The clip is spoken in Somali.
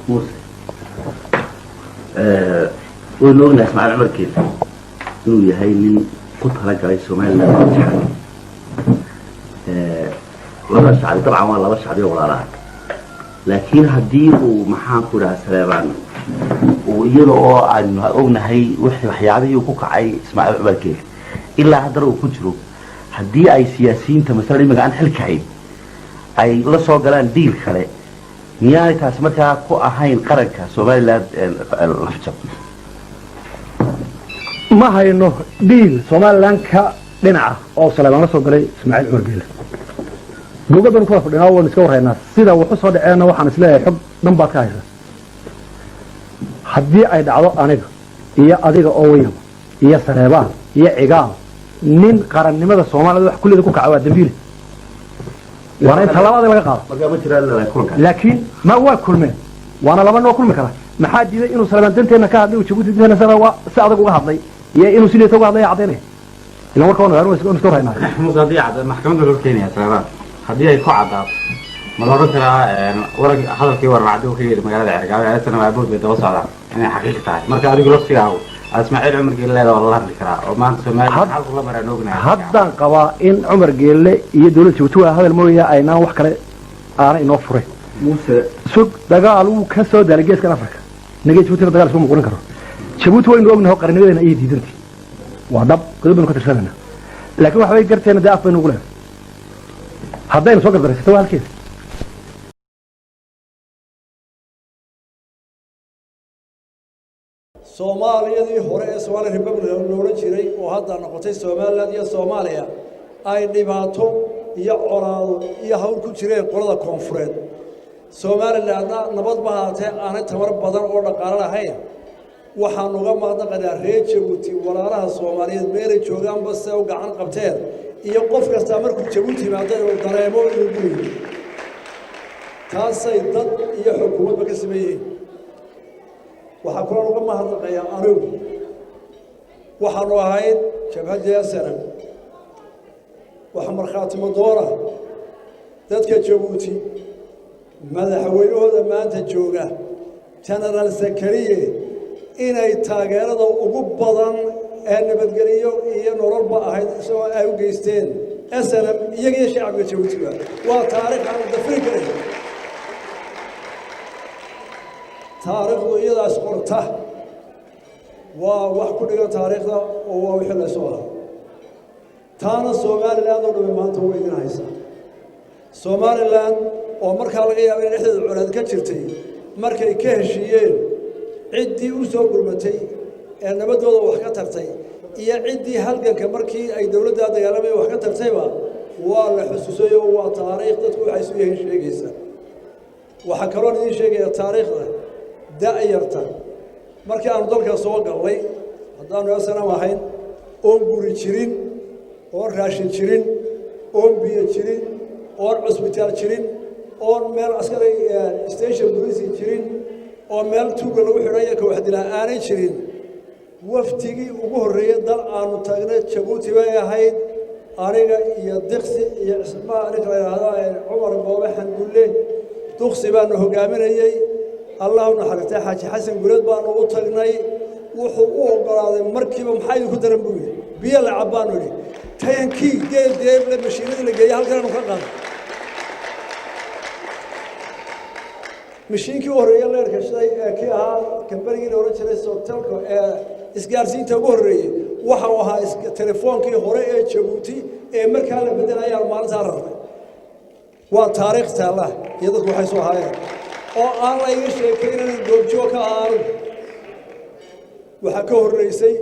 Muuse, waynu ognahay Ismaaciil Cumar Geele inuu yahay nin ku talagalay Somaliland shacbi. Labada shacbi dabcan waa laba shacbi oo walaalaha, laakiin haddii uu, maxaan ku dhaha, Saleebaan uu iyada oo aanu ognahay waxyaabihii uu ku kacay Ismaaciil Cumar Geele ilaa haddana uu ku jiro, haddii ay siyaasiyiinta masalan imika aan xilka hayn ay la soo galaan deal kale, miyaanay taasi markaa ku ahayn qaranka Somaliland lafjab? Ma hayno deal Somaliland ka dhinaca oo Saleebaan la soo galay Ismaaciil Cumar Geele. Gogol baynu ku wada fadhinaa, waynu iska warhaynaa sida waxu soo dhaceenna. Waxaan isleeyahay xog dhan baad ka haysaa. Haddii ay dhacdo aniga iyo adiga oo wayaba iyo Saleebaan iyo Cigaal, nin qarannimada Soomaalida wax kulleeda ku kaca waa dambiile, waana in tallaabada laga qaado. Markaa ma jiraan kulankaas? Laakiin ma waa kulmeen, waana laba noo kulmi kara. Maxaa diiday inuu Saleebaan danteena ka hadlay, uu Jabuuti danteena sida waa si adag uga hadlay iyo inuu si liita uga hadlay caddaynaya? Ilan warka waan iska warhaynaa. Muuse, haddii cad maxkamadda loo keenaya Saleebaan, haddii ay ku caddaato, ma la odhan karaa warag hadalkii Waran Caddi uu ka yidhi magaalada Cergaabo eesana aabood bay daba socdaan inay xaqiiqi tahay? Marka adigu laftigaagu aad Ismaaciil Cumar Geelle leeda waa lala hadli karaa oo maanta Soomaaliya xalku la maraan ognahay. Haddaan qabaa in Cumar Geelle iyo dowladda Jabuuti waa hadal mooya aynaan wax kale aana inoo furay. Muuse. Sug, dagaal wuu ka soo daalay geeskan Africa. Naga Jabuutina dagaal isma muqurin karo. Jabuuti waynu ognahay oo qarnimadeena ayay diidantii, waa dhab, godob baynu ka tirsanayna, laakiin waxa way garteena dee af baynu ugu leedahay. Haddaynu soo gardaraysato waa halkeeda. Soomaaliyadii hore ee Somali Republic loola jiray oo hadda noqotay Somaliland iyo Soomaaliya ay dhibaato iyo colaado iyo hawl ku jireen qolada koonfureed, Somalilandna nabad ma haatee aanay tamar badan oo dhaqaalo lahayn. Waxaanu uga mahadnaqaynaa reer Jabuuti, walaalaha Soomaaliyeed meelay joogaanba se u gacan qabteen iyo qof kastaa markuu Jabuuti yimaado inuu dareemo inuu guriyo, taasay dad iyo xukuumadba ka siman yihiin. Waxaa kaloo uga mahadnaqayaa, anigu waxaanu ahayn jabhaddii SNM. Waxa markhaati madoona dadka Jabuuti, madaxweynahooda maanta jooga, Genaraal Zakariye, inay taageerada ugu badan ee nabadgeliyo iyo nololba ahayd isagoo ay u geysteen SNM, iyaga iyo shacbiga Jabuutiba. Waa taariikh aan dafiri karayn. Taariikhdu iyadaas qorta, waa wax ku dhigan taariikhda oo waa wixii laysu ahaa. Taana Somaliland oo dhami maanta way idin haysaa. Somaliland oo markaa laga yaaba in dhexdeeda colaad ka jirtay, markay ka heshiiyeen, ciddii u soo gurmatay ee nabaddooda wax ka tartay iyo ciddii halganka markii ay dowladdaa dagaalamaya wax ka tartayba waa la xusuusay, oo waa taariikh dadku waxay isu yihiin sheegaysa. Waxaa kaloon idiin sheegaya taariikhda da'yarta. Markii aanu dalka soo gallay, haddaanu SNM ahayn, oon guri jirin, oon raashin jirin, oon biyo jirin, oon cusbitaal jirin, oon meel askari station bolisi jirin, oo meel tuuga lagu xidhayo ka waxdilaa aanay jirin, waftigii ugu horreeyey dal aanu taagnay Jabuuti bay ahayd. Aniga iyo Diksi iyo Cismaa, ninka la yidhaahdo Cumar Boobe Xandulle Duksi baanu hogaaminayey. Allah u naxariistay Xaaji Xasan Guleed baanu u tagnay. Wuxuu u oggolaaday markiiba. "Maxaa idinku daran?" buu yidhi. "Biyo la cab," baanu idhi. Tayankii geel deeble mashiinadii la geeyey halkanaanu ka qaaday. Mashiinkii u horreeye leerka shiday ee kii ahaa kambanigii la odhan jiray Sotelco ee isgaarsiinta ugu horreeyey waxa uu ahaa telefoonkii hore ee Jabuuti ee markaa la beddelayaan maalintaa rarnay. Waa taariikh taalla iyo dadku waxay soo ahaayeen oo aan la iga sheekaynayn, goobjoog ka ahaa anigu. Waxaa ka horreysay